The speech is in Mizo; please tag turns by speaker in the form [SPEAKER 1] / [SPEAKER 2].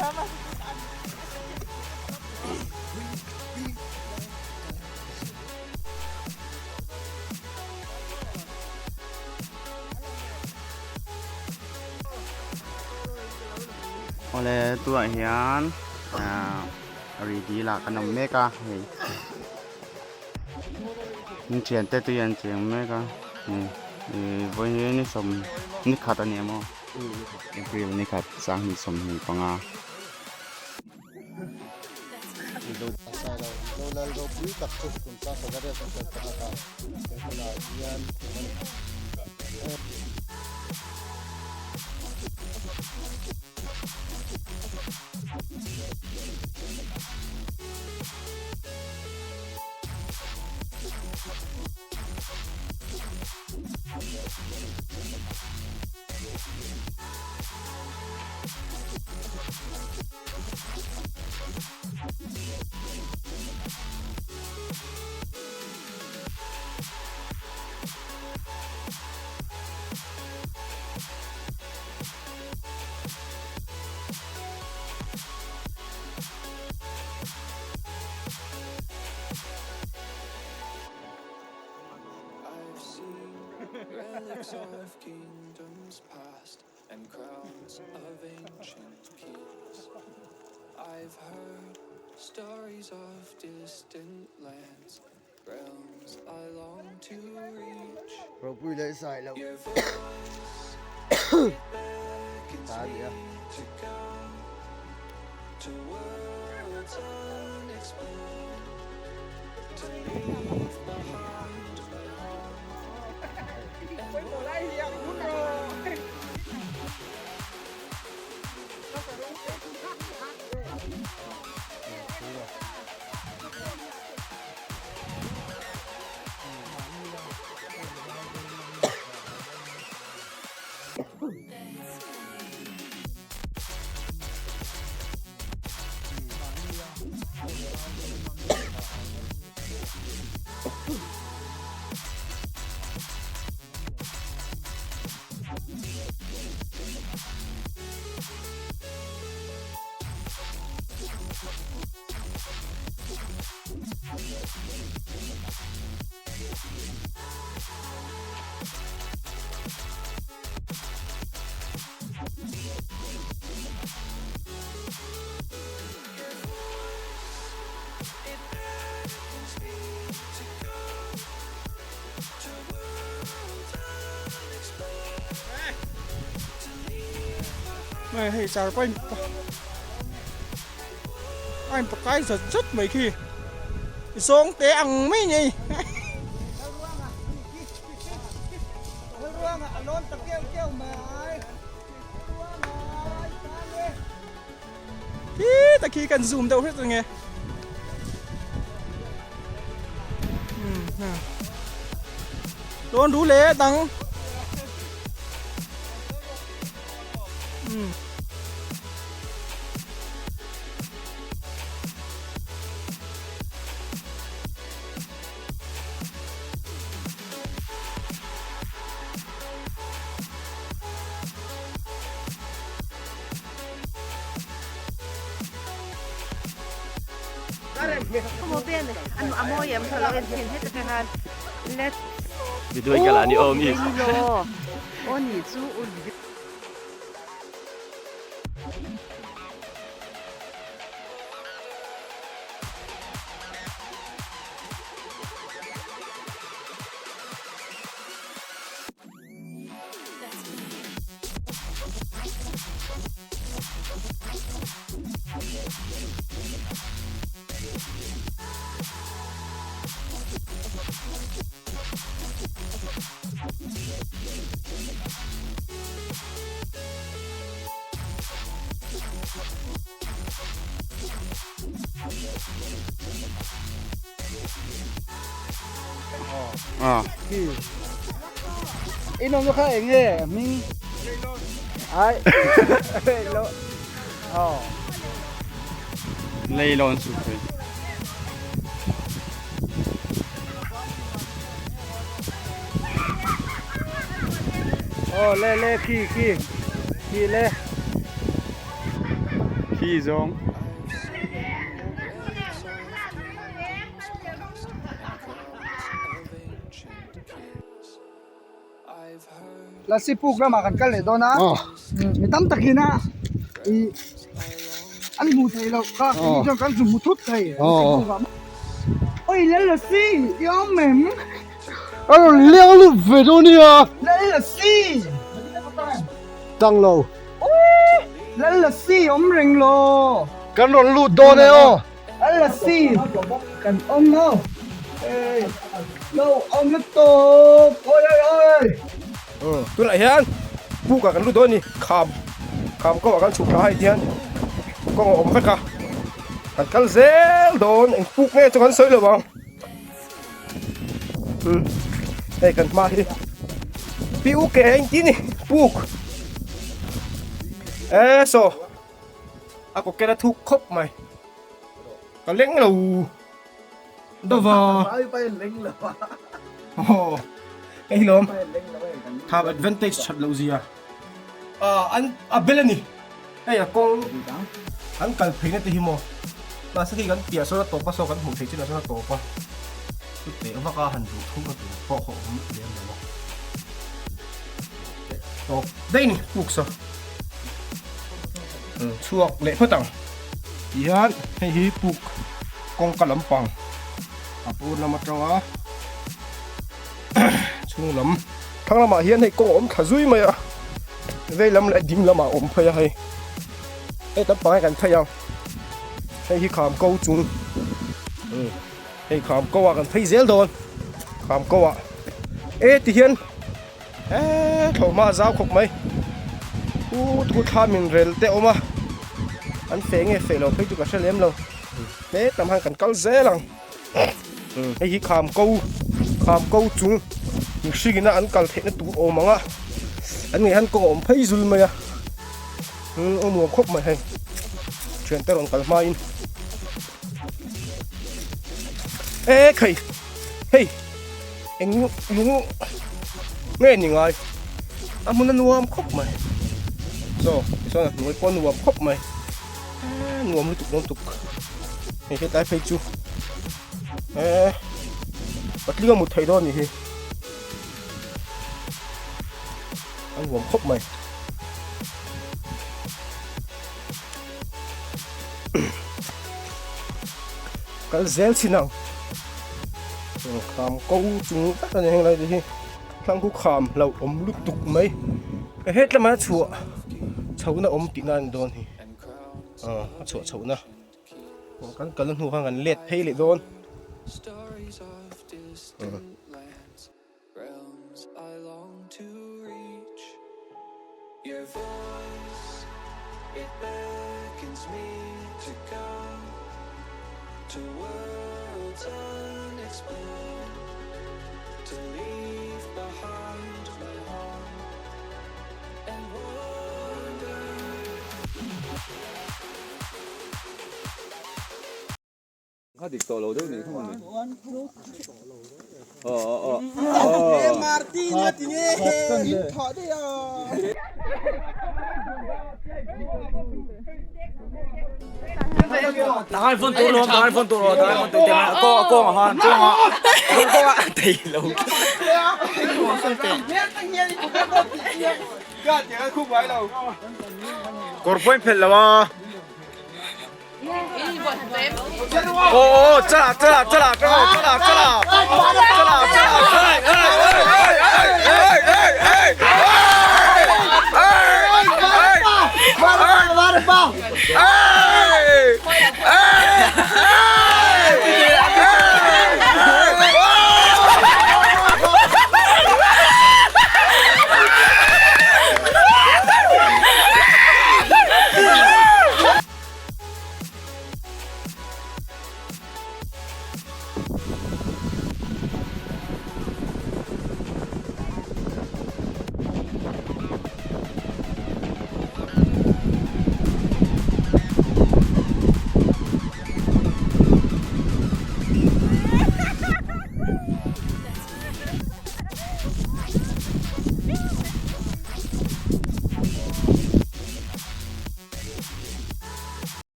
[SPEAKER 1] Awle tunah hian ah ri dil ah kan awm mek a hei an thiante tui an cheng mek a ih vawiin ni sawm ni khat a ni em aw April ni khat sanghnih 25.
[SPEAKER 2] Ropui leh sai loh ta a ni a.
[SPEAKER 3] Này hei char pawh a in pakai zat zat mai khi zawng te ang mai ni. Khi ta khi kan zoom deuh hret ange. Lawn ru leh dang.
[SPEAKER 2] In awm kha eng nge hming ai lo oh
[SPEAKER 1] Leilawn chu pui.
[SPEAKER 2] Oh le le khi khi khi le.
[SPEAKER 1] Khi zawng.
[SPEAKER 2] Lasi puk lamah kan kal leh dawn a, mi tam takin a ih an hmuh theih loh kha keini chuan kan zu hmu thut thei Oi lal lasi i awm em?
[SPEAKER 4] A rawn leng lut ve dawn nia.
[SPEAKER 2] Lal lasi!
[SPEAKER 4] Tang lo.
[SPEAKER 2] Oi lal lasi awm reng lo.
[SPEAKER 4] Kan rawn lut dawn e aw.
[SPEAKER 2] Lal lasi kan awm lo. Lo awm lutuk oi oi oi.
[SPEAKER 3] Tunah hian puk ah kan lut dawn a ni kham kham kawng ah kan chhuk thla hei hian kawng a awm vek a kan kal zel dawn eng puk nge chu kan sawi lo ang hei kan hma hi pi u ke eng ti ni puk e saw a kaw ken a thuk khawp mai ka leng lo. Dova. Oh. Hei lom. Have advantage that lo zia. Ah an a bel ani. Hei a kawng an kal phei na te hi maw. Mahse khi kan piah sawn a tawp a saw kan hmuh theih chin ah sawn a tawp a. Chuteh vaka han duh thum na tur pawh kha awm lem lo a. Tawp daih ni puk saw. Chhuak leh phawt ang. Tihian hei hi puk kawngka lampang a pawn lam atanga chhung lam thlang lamah hian hei kawng a awm thla zui mai a vei lam leh ding lamah a awm phei a hei hei lampang hi kan phei ang hei hi kham ko chung hei kham ko ah kan phei zel dawn kham ko ah e tihian Eee thlawhhma a zau khawp mai u thu thla min rel te a awm a an feh nge feh lo phei chu ka hre lem lo hle tam han kan kal zel ang hei hi kham ko kham ko chung mihring ina an kal theihna tur awm ang a an ngei han kawng a awm phei zul mai a a nuam khawp mai hei thiante rawn kal hmain e khai hei. Eng lung nge ni ngai a hmun a nuam khawp mai chaw tichuan a hnuai pawh a nuam khawp mai nuam lutuk nuam tuk hei hetlai phei chu eh patling a mut theih dawn a nih hi a nuam khawp mai. Kal zel chin ang kham ko chung tak a ni heng lai te hi thlang khu kham hlauh awm lutuk mai he tlama chhuah chhohna awm tihna a ni dawn hi a chhuah chhohna kan kal hnu khan kan let phei leh dawn.
[SPEAKER 5] Kha dik tawh lo deuh nih kha mawni.
[SPEAKER 1] Kawr pawh in phelh lo a. Aw aw chala chala chala chala chala chala chala chala chala.